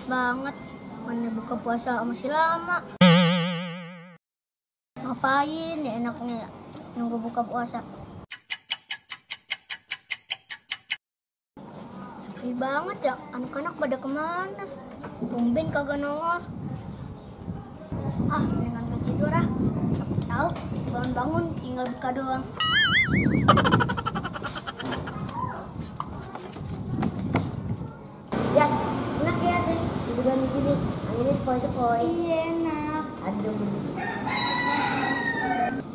banget. Mana buka puasa masih lama. Ngapain ya enaknya ya? Nunggu buka puasa. Sepi banget ya. Anak-anak pada kemana? Tumben kagak nongol. Mendingan gue tidur ah. Siapa tahu bangun-bangun tinggal buka doang. Yas, enak ya sih liburan di sini. Anginnya sepoi-sepoi. Iya enak. Adem.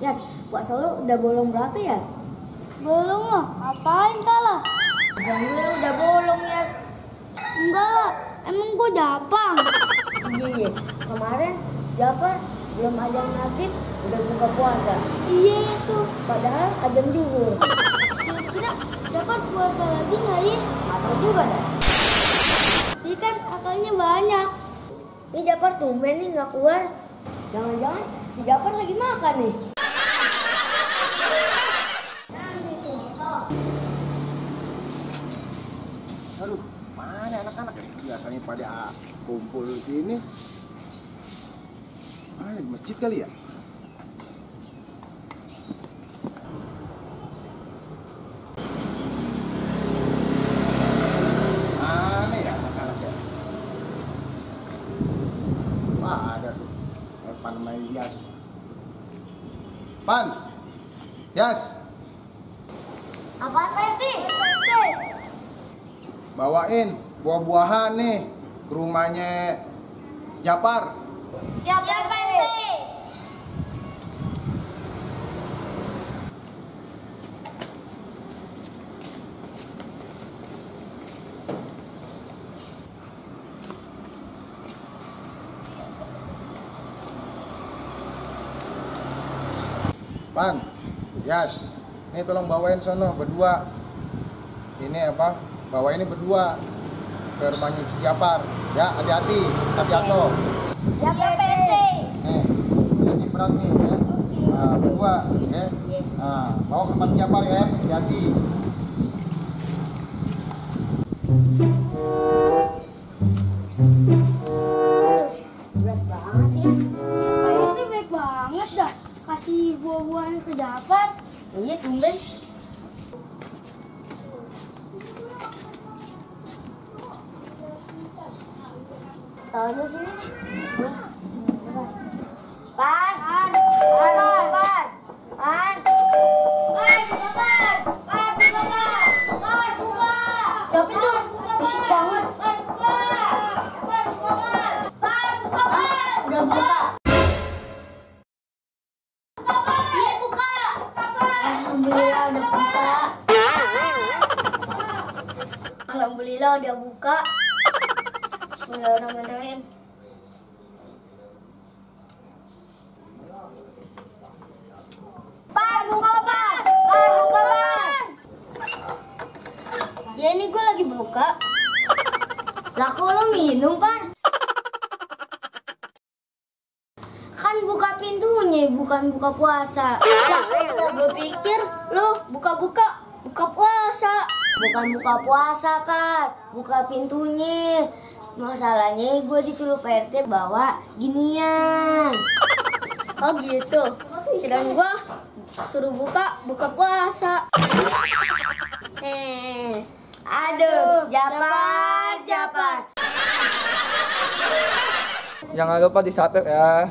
Yas, puasa lu udah bolong berapa Yas? Bolong lah. Ngapain kalah? Bulan gue lu udah bolong Yas. Enggak lah. Emang gue Japang. Iya, kemarin Japar belum azan maghrib udah buka puasa. Iya itu. Padahal azan zuhur. Kira-kira dapat puasa lagi nggak ya? Atau juga dah. Ini kan akalnya banyak. Ini Japar tumben nih nggak keluar. Jangan-jangan si Japar lagi makan nih. Aduh, mana anak-anak ya? Biasanya pada kumpul di sini. Mana di masjid kali ya? Mana ya anak-anak ya? Wah, ada tuh. Pan main Yas. Pan, Yas. Apaan Pak RT? Bawain buah-buahan nih ke rumahnya Japar. Siap Pak RT. Pan, Yas, ini tolong bawain sono berdua. Ini apa? Bawa ini berdua ke rumahnya si Japar. Ya, hati-hati, tak jatuh. Siap Pak RT. Nih, ini berat nih ya. Nah, berdua, ya. Nah, bawa ke rumah Japar ya, hati-hati. Berat banget ya. Pak RT baik banget dah. Kasih buah-buahan ke Japar. Iya tumben. Taruh dulu sini nih. Pan. Pan. Siapa itu? Berisik banget. Udah buka. Iya buka. Alhamdulillah udah buka. Alhamdulillah udah buka. Bismillahirrahmanirrahim. Pan, buka Pan. Ya ini gue lagi buka. Lah kok lo minum Pan? Kan buka pintunya bukan buka puasa. Lah, gue pikir lu buka puasa. Bukan buka puasa Pak, buka pintunya. Masalahnya gue disuruh Pak RT bawa ginian. Oh gitu. Kirain gue suruh buka puasa. Aduh, Japar. Jangan lupa di subscribe ya.